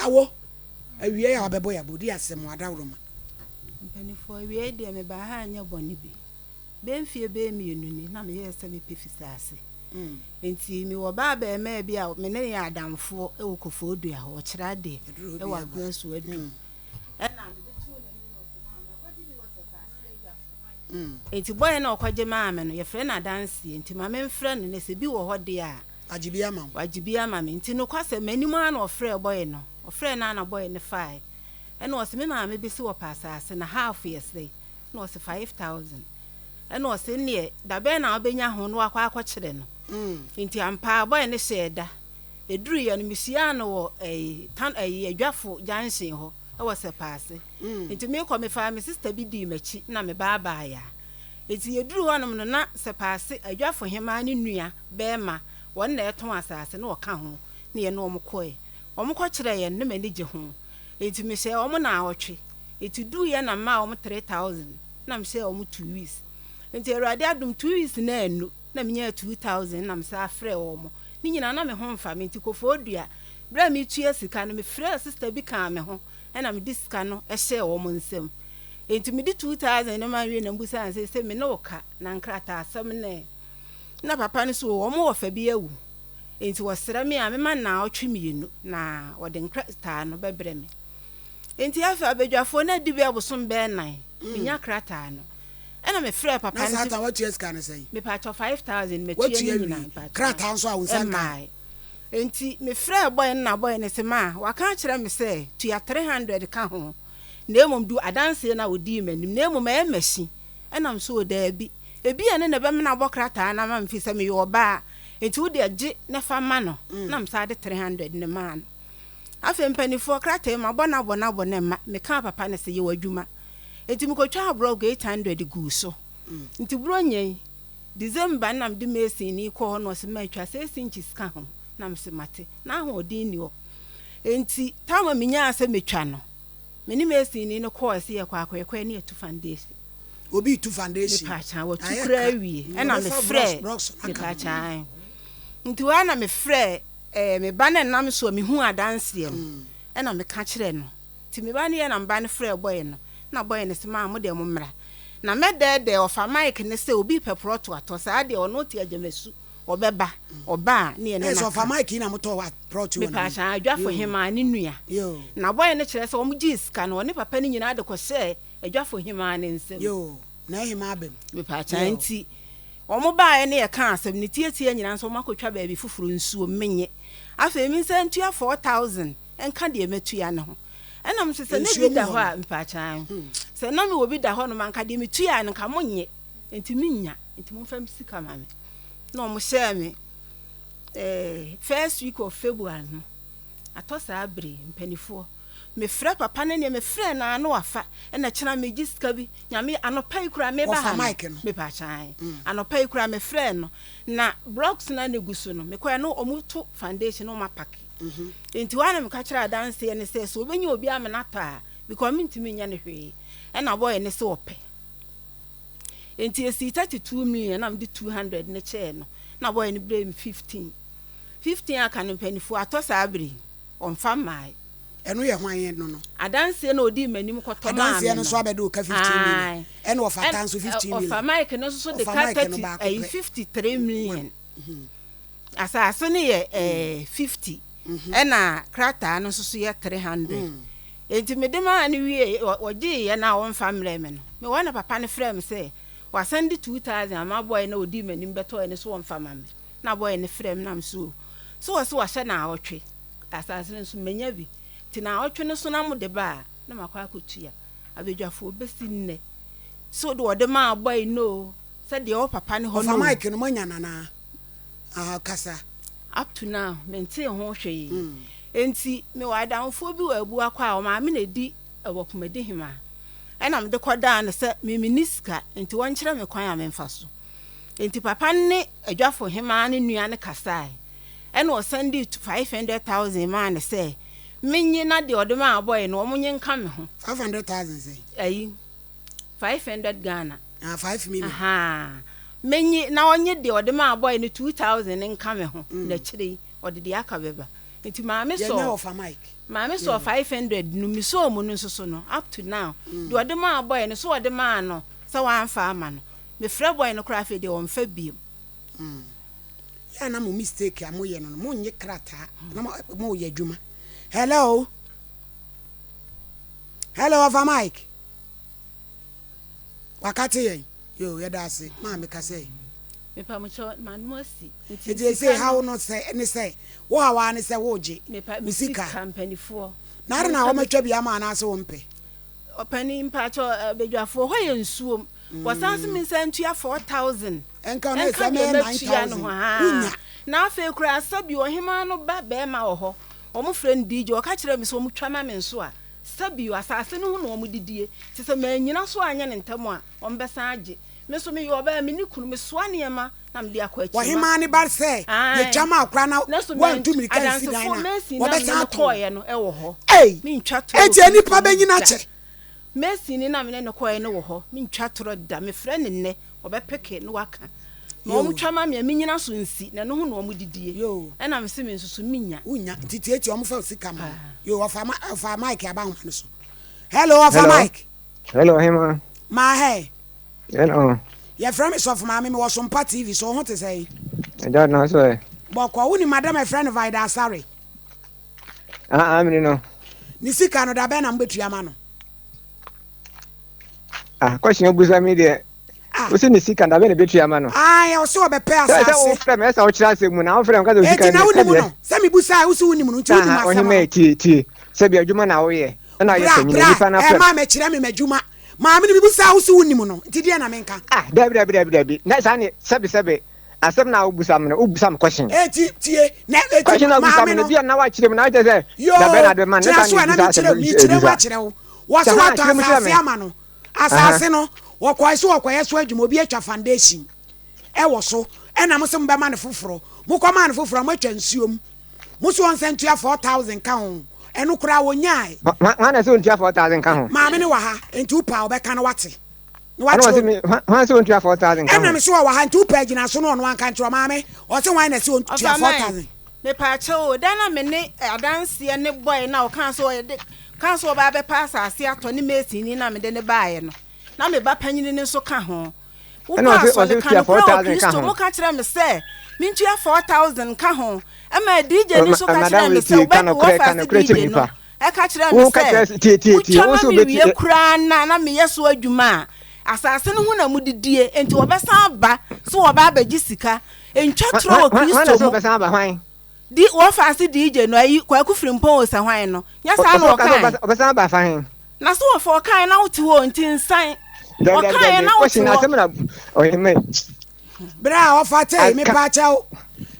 Awo, awiei a wabɛbɔ yɛ abɔ, di asɛm wɔ adaworoma. Mpaninfoɔ, awiei deɛ mebaa ha anyɛ bɔne bi. Bɛyɛ mfeɛ bɛyɛ mmienu ni na meyɛɛ sɛ mepɛ Fisaase. Nti mewɔ baa abarimaa bi a me ne no yɛ adamfoɔ wɔ Kofoɔdua hɔ, ɔkyerɛ adeɛ wɔ Agona Suadu. Ɛna mede too n'anim na ɔse maame ɔkɔgye bi wɔ Sɛpaase adwafo. Nti bɔyɛ no a ɔkɔgye maa me no yɛfrɛ no adanseɛ nti ma memfrɛ no na sɛ bi wɔ hɔ deɛ a Wagye bi ama wo. Wagye bi ama me. Nti nokwasɛm m'anim ara na ɔfrɛɛ bɔyɛ no. Ɔfrɛɛ no ara na bɔyɛ no faeɛ. Ɛna ɔse me maame bi se wɔpɛ asaase na half yɛ sɛn? Ɛna ɔse 5000. Ɛna ɔse nneɛ da bɛn na wobɛnya ho na wakɔ akɔkyerɛ no. Nti ampa ara bɔyɛ no hyɛɛ da. Ɛduruiɛ no, mehyiaa no wɔ ɛyi tan ɛyi Adwafo junction hɔ wɔ Sɛpaase. Nti merekɔ mefaa me sister bi dii m'akyi na me baa baeɛ a. Nti yɛduruu hɔnom no na Sɛpaase Adwafo hemaa no nua barima wɔn na ɛretɔn asaase na ɔka ho na yɛne wɔn kɔeɛ. Wɔn kɔkyerɛɛ yɛn no na m'ani gye ho. Nti mehyɛɛ wɔn naawɔtwe. Nti duruiɛ na memaa wɔn 3000 na mehyɛɛ wɔn 2 weeks. Nti Awurade adom 2 weeks no annu. na minyaa 2000 na mesan frɛɛ wɔn. Ne nyinaa na me ho mfa me nti Koforidua, bere a meretua sika no, mefrɛɛ sista bi kaa me ho na mede sika no hyɛɛ wɔn nsam. Enti mede 2000 no ma wiei na mibisaa no sɛ, Seesei me ne wo ka, na nkrataasɛm no ɛ? Na papa no so wɔn wɔfa bi awu, enti wɔsrɛ me a memma nnawɔtwe mmienu na wɔde nkrataa no bɛbrɛ me. Enti afei abadwafoɔ no adi bɛyɛ bosom bɛyɛ nnan, mennya krataa no. Ɛna me frɛɛ papa no. Na saa ta watua sika no sɛn? Mepakyɛw 5000 matua ne nyinaa mpakyɛw. Krataa nso a wo nsa nka. Ɛmaae. Enti me frɛɛ boy no na boy no se ma waka akyerɛ me sɛ tua 300 ka ho na mmom du adanseɛ no a ɔdii m'anim na mmom ɛyɛ machine. Ɛna me se o daabi ebia ɛno na ɛbɛmena abɔ krataa no ama me firi sɛ meyɛ ɔbaa enti wo deɛ gye na fa ma no na me san de 300 no maa no. Afei mpaninfoɔ krataa yi mabɔ no abɔ no abɔ no ɛmma. Mekaa papa no se yɛ w'adwuma. Enti mekotwaa brɔg 800 guu so. Nti Buronya yi, December na mede mason ni kɔɔ hɔ na ɔse matwa six inches ka ho na mese mate. Na ahoɔden nni hɔ. Enti time a menyaa sɛ metwa no, me ne mason ni no kɔɔɛ sɛ yɛkɔ akɔyɛkɔɛ ne yɛtu foundation. Obi retu foundation. Mepaakyɛw, watu koraa awie. Ɛna mefrɛɛ, mepaakyɛw, nti hɔ ara na mefrɛɛ eh, me ba no a ɛnam so a mehuu adanseɛ no, ɛna meka kyerɛɛ no. Nti me ba no yɛ na me ba no frɛɛ bɔe no na bɔe no se maa mo deɛ mo mmra na mɛdɛɛdɛɛ ɔfa mic no sɛ obi repɛ prɔto atɔ saa deɛ ɔno te agyamasu ɔbɛba ɔba a ne yɛne no aka. Ɔfa mic yi na motɔɔ wa prɔto wɔ ne ho. Mepaakyɛw Adwafo hemaa ne nua na bɔe no kyerɛ sɛ wɔn gyee sika no ɔne papa no nyinaa de kɔhyɛɛ Adwafo hemaa no nsam. Yoo na ɛhemaa bɛm. Mepaakyɛw nti wɔn baeɛ ne yɛkaa asɛm no tiatia nyinaa nso wɔn akɔtwa baabi foforɔ nsuo menye afei me nsa ntua 4000. nka deɛ matua no ho. Ɛna mese sɛ na bi da hɔ a, mpaakyaa, sɛ na mewɔ bi da hɔ nom a, nka deɛ metuaeɛ no nka monnye, nti mennya, nti momfa me sika ma me. Na wɔn hyɛɛ me eh, first week of February no, atɔ saa bere mpanifoɔ. Mefrɛ papa no neɛ mefrɛ no a na wafa, ɛna kyena megye sika bi, nyame anɔpa yi koraa meba ha no, mepaakyɛn, anɔpa yi koraa mefrɛ no, na blocks no a na egu so no, mekɔɛ no wɔn to foundation na wɔn apake. Enti hɔ ara na meka kyerɛɛ adanseɛ no sɛ, sɛ ɔbɛnya obi ama no atɔ a, because mentumi nyɛ no hwee. Ɛna boy no se ɔpɛ. Enti ɛsii 32 million na mede 200 no kyɛɛ no. Na boy no brɛɛ me 15. 15 aka no mpaninfoɔ atɔ saa bere yi, ɔmfa mmaeɛ. Ɛno yɛ hwan no no? Adanseɛ na ɔdii m'anim kɔtɔ maa me no. Adanseɛ no nso abɛde wo ka 15 million. Ɛna ɔfata nso 15 million. Ɔfa Mike no nso so de ka 30, ɛyi 53 million. Asase no yɛ ɛɛ 50 ɛna krataa no nso so yɛ 300. Enti mede maa no wie ɔgyeeɛ na ɔmfa mmerɛ me no. Mewɔ na papa no frɛɛ me sɛ wasan de 2000 ama bɔe na ɔdii m'anim bɛtɔɛ no so ɔmfa ma me. Na bɔe no frɛɛ me na me so so wɔ se wahyɛ naawɔtwe asase no nso manya bi. Nti naawɔtwe no so na mode ba a na makɔ akɔtua. Abadwafoɔ bɛsi nnɛ so de ɔde maa bɔe no o sɛ deɛ ɔwɔ papa no hɔ no o. Ɔfa mic no moanya no anaa? Aha kasa. Up to now mentee ho hwee. Enti mewɔ adamfoɔ bi wɔ Abuakwa a ɔmaame na ɛdi wɔ Kumadihima. Ɛna mede kɔdaa no sɛ me menni sika nti wɔnkyerɛ me kwan a memfa so. Enti papa no ne Adwafo hemaa no nua no kasae. Ɛna ɔsan dii 500,000 maa no sɛ menye na deɛ ɔde maa bɔe no wɔnye nka me ho. 500,000 sɛn? Ayi. 500 Ghana. Ah, 5 million. Ahaa. Menye na ɔnye deɛ ɔde maa boy no 2000 nka me ho. Mm. Na akyire yi, ɔde deɛ aka bɛba. Nti maame Yɛnya sɔɔ ɔfa Mike. Maame sɔɔ 500 no mesɔɔ mu no nso so no up to now deɛ ɔde maa boy no so ɔde maa no sɛ wamfa ama no mefrɛ boy no koraa afei deɛ ɔmfa biom. Yɛ a na mo mistake a moyɛ no no monnye krataa na moyɛ adwuma. Hello hello ɔfa Mike wakate yɛn yo yɛda ase maame kasa yi. Mepamokyɛw m'ano asi. Nti Nti sika ese haw no. no sɛ ne sɛ wo haw ara ne sɛ wogye Mepa wo me sika. sika mpanifoɔ. Na ade na Monka me. wɔatwa bi ama anaase wompɛ? Ɔpanin mpakyɛw badwafoɔ hɔ yɛ nsuom. Wɔsan se mensan ntua 4000 Ɛnka no ɛnka ɛsɛ deɛ mɛyɛ matua no 9000 ho haa. Wonya. Na afei koraa sɛbi ɔhemaa no ba bɛɛma wɔ hɔ wɔn frɛ no DJ ɔka kyerɛɛ me sɛ wɔn twa ma me nso a sɛbi asaase no ho na wɔn didie nti sɛ mannyina so anyɛ no ntɛm a wɔn bɛsan agye. Me nso meyɛ ɔbaa, menni kunu, mesoa nneɛma na mede akɔ akyima. Ɔhemmaa no ba sɛ, Aane. Yɛtwa ma akora na Nanso woantu mantu, mmirika ansi dan adansefoɔ, no a, mason no a me ne wɔbɛsan no atɔn. kɔeɛ no wɔ hɔ. Ei! Mentwa torɔ wɔ Enti Kristo nnipa mu bɛnyin da. akyɛ? Masonni no a me ne no kɔeɛ no wɔ hɔ. Mentwa torɔ da. Mefrɛ no nnɛ, ɔbɛpeke na waka. Ma Yoo. wɔtwa ma me a, mennyina so nsi, na ɛno ho na wɔdidie. Yoo. Ɛna mese me nso so mennya. Wonnya, nti tietie, wɔmfa wo sika mma wo. Paa. Yoo, ɔfa ma, ɔfa Mike aba ahoma no so. Hello, ɔfa Hello. Mike. Hello, Hema. Maa hɛ. Hello. Yɛfrɛ me Sɔfo Maame, mewɔ Sompa TV so, wo ho te sɛn? Ɛda na so ɛ. Bɔkɔ, wonim madam a yɛfrɛ no Vida Asare? Ah, ah, mene no. Ne sika no, da bɛn na mobɛtua ama no? Ah, question obusa mi deɛ. Ah. Wosi ne sika da bɛn na ɛbɛtua ama no? Ah, ɔse ɔbɛpɛ Sɛ asase. sɛ wofrɛ me, ɛsɛ wokyerɛ asɛm mu na wofrɛ me ka sɛ osika Eti na deɛ wonim sɛdeɛ. no? Sɛ mebusa a, wose wonim no, nti wonim Aha, asɛm ɔhema no. tie tie. Sɛbi adwuma na woyɛ. Ɛna woyɛ Bra, panyin, bra, nipa no afrɛ ɛma mɛkyerɛ me m'adwuma. Maame no mebusaa wo se wonim no nti deɛn na menka? Ah dabi dabi dabi dabi na saa ne sɛbe sɛbe asɛm na wobusa me no wobusa me question. Eti tie na eti Question na wobusa maame me no no. bia na wakyerɛ mu na kyerɛ sɛ Yoo dabɛn na de ma no gyina saa so ne a na busa asɛm mekyerɛ mekyerɛ mu ebisa. akyerɛ wo. Wɔse Sɛ ha watɔ kyerɛ mu kyerɛ asase me. ama no. Aha. Asase no wɔkɔe so wɔkɔyɛ so adwuma obi atwa foundation ɛwɔ so ɛna mo se mobɛma no foforɔ. Mokɔmaa no foforɔ a moatwa nsuo mu. Mo se ɔnsan ntua 4000 nka ho. Ɛno koraa wɔnyaae. Hwan na ɛsɛ ɔntua 4000 nka ho? Maame no wɔ ha nti wopɛ a ɔbɛka na wate. Na Ɛna wakyerɛ ɔse me hwan sɛ ɔntua 4000 nka Ɛna ho? me se ɔwɔ ha nti wopɛ agyina so na ɔno anka nkyerɛ wo. Maame, ɔse hwan na ɛsɛ ɔntua Ɔfa man, 4000? mepaakyɛw o, da na me ne adanseɛ ne bɔe no a ɔkaa sɛ ɔyɛ de kaa sɛ ɔba abɛpɛ asase atɔ ne masonni no a mede no baeɛ no, na me ba panyini no nso ka ho. Ɛna Wokɔ ɔse asɔre ɔse ka tua nokorɛ wɔ 4000 ka Kristo ho. mu ka kyerɛ me sɛ mentua 4000 nka ho. Ɛma DJ no nso ka Madam kyerɛɛ me wei sɛ tie ka wobɛ nokorɛ wɔfa ka ase nokorɛ kyerɛ DJ no nipa. ɛka kyerɛɛ me Wo ka sɛ kyerɛ sɛ tie tie tie wotwa wo ma sɛ me wobɛti wie koraa na na meyɛ so adwuma a asase no ho na modidie enti wɔbɛsan aba sɛ wɔba abɛgye sika. Ntwa torɔ wɔ Hwan na Kristo sɛ mu. wɔbɛsan aba hwan? Di wɔfa ase DJ no ayi Kwaku Frimpong ose hwan no nyɛ saa na Ɔsɛ ɔka sɛ ɔkae. ɔbɛsan aba fa he? Na so wɔfa ɔkae na wote hɔ nti nsan. Dabi dabi Ɔkaeɛ dabi na wote question hɔ. asɛm na ɔhema Berɛ a ɔfa tee aka mepa kyɛw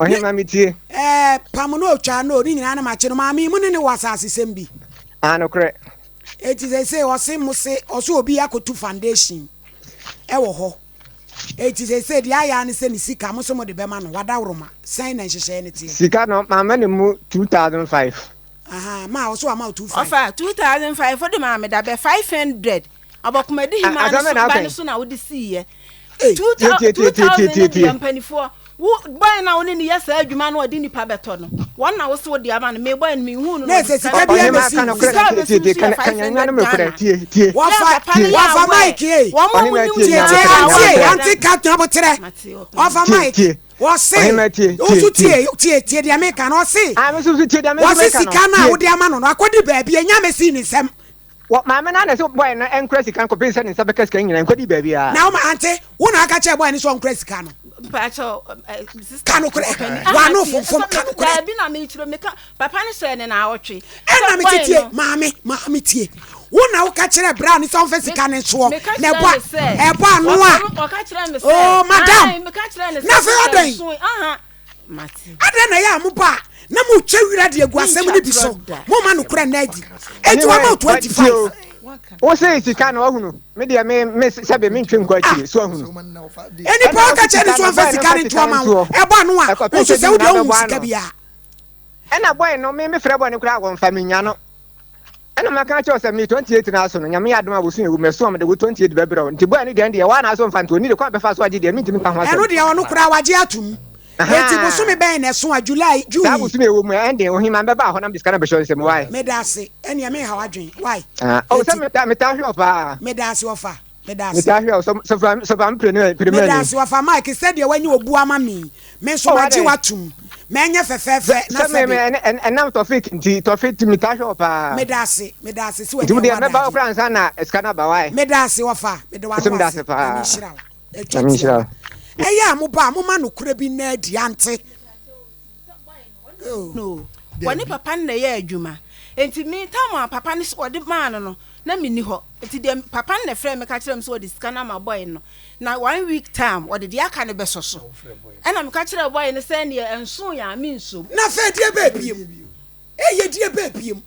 ne ɔhema metie. ɛɛ pam no otwa no ne nyinaa na makye no maame mu ne ne wɔ asase sɛm bi. Ah nokorɛ. Eti sese ɔse mo se ɔse obi akotu foundation ɛwɔ hɔ. Eti seesei deɛ ayɛ ara ne sɛ ne sika mo nso mode bɛma no, wadaworoma. Sɛn na nhyehyɛeɛ no teɛ? Sika no mamma ne mu 2005. Ahaa, ma ɔso wama wo 25. Ɔfa 2005 wode maa me dabɛ 500 Abɔkomadi hemaa no Asɛm so bɛn na ba aka no yi? so na wode siiɛ. Ei! Two Tie thou tie tie tie 2000 tie no tie deɛ tie. mpanifoɔ wo bɔe no a wo ne no yɛ saa adwuma no a ɔde nipa bɛtɔ no wɔn na wo se wode ama no me bɔe no menhuu no Na na ɛsɛ ɔde sika sika no biara Ɔhema mmɛsi ka wo nokorɛ sika a tie ɔbɛsi tie me tie so ka yɛ ka nyanya 500 no mekorɛ Ghana tie tie na Wɔfa papa no tie. yɛ wɔfa aware Mike ei. wɔn a Ɔhema wɔnim tie Tie nya tie nyinaa nokorɛ nya antie aware nokorɛ. ante ka aboterɛ. mate ɔpɛ Ɔfa Tie Mike tie. wɔse Ɔhema tie wo tie nso tie. tie tie tie deɛ meka no ɔse Ah me nso so tie deɛ me nso wɔse meka no sika no a tie. wode ama no no akɔdi baabi ɛnya mɛsii ne nsam. Wɔ maame no ara na ɛsɛ bɔe no nkura sika no kɔpem sɛ ne nsa bɛka sika no nyinaa nkɔdi baabiara. Na woma ante wo na aka kyerɛ bɔe no sɛ ɔnkura sika no. Mpakyɛw sister Ka nokorɛ ɔpani aha w'ano tie fomfom sɛ ka nokorɛ. daabi na mekyerɛ meka papa no hyɛɛ ne naawɔtwe sɛ Ɛna mete bɔe tie no maame maame tie wo na woka kyerɛ bra no sɛ ɔmfa sika no nsoɔ meka na kyerɛ ɛbɔ ne sɛ ɛbɔ ano a ɔka kyerɛ me sɛ oh madam ae meka kyerɛ ne na sɛ afei sister ɔdɛn nso aha mate adɛn na ɛyɛ a moba a na mokyɛ wira de agu asɛm mentwa no bi torɔ so da moma nokorɛ nna adi enti wama wo Ɔhema tie 25 o wo se sika no wahunu me deɛ me me sɛbe mentwe nkɔ ah akyire so ahunu nnipa ɛna wo ɔka se kyerɛ ne sika so no ɔmfa bɔe no sika mfa no sika nto no ama wo ntoɔ ɛbɔ ano a wo ɛkɔpem nso sɛ sɛ ne wode nyinaa wohu bɛbɔ sika ano biara ɛna bɔe no me mefrɛ bɔe no koraa wɔmfa menya no ɛna maka kyerɛ wo sɛ me 28 no aso no nyame yɛ adom a wɔsu ɛwu mɛso a mede wo 28 bɛbrɛ wo nti bɔe no deɛ deɛ woa na aso mfa ntoɔ ni de kwan bɛfa so agye deɛ mentumi nka ho ɛno asɛm deɛ ɔno koraa wagye atom. Enti bosome bɛn na ɛso a? July, June Saa yi? bosome ɛwɔ mu ɛ, ɛnde ohima mɛba hɔ na mede sika no abɛhyɛ wo nsam, why? Meda ase, ɛneɛ menha w'adwen, why? Ah, oh, sɛ Enti. meta, metaa hwɛ wo paa. Meda ase ɔfa, meda ase. Metaa hwɛ wo, sɔ, sɔfa, sɔfa me pere, pere Meda mani. ase ɔfa Mike, sɛdeɛ w'anya obu ama me yi, me nso Oh, magye adɛn? w'atom. Mɛnyɛ fɛfɛɛfɛ na Sɛ me, me, sɛbe. ɛn, ɛn, ɛnam Tɔfik nti, Tɔfik nti metaa hwɛ wo paa. Meda ase, meda ase sɛ Nti w'anya wo ho deɛ mɛba hɔ adagye. koraa ansa na sika no aba, why? Meda ase ɔfa, meda Nso w'ano meda ase, ase Nyame paa. nhyira wo. Atwa Nyame nhyira tiawa. wo. Ɛyɛ a moba a, momma nokorɛ bi nna adi, ante? Oh. No, wɔne Dabi. papa no na ɛyɛ adwuma. Enti me tam a papa no ɔde maa no no, na menni hɔ. Enti deɛ papa no na ɛfrɛɛ me ka kyerɛɛ me sɛ ɔde sika no ama boy no, na one week time ɔde deɛ aka no bɛsɔ so. Ɛna meka kyerɛɛ boy no sɛ ɛnneɛ ɛnsoo yɛn a mensom. Na afei deɛ bɛɛ biem? Eye deɛ bɛɛ biem?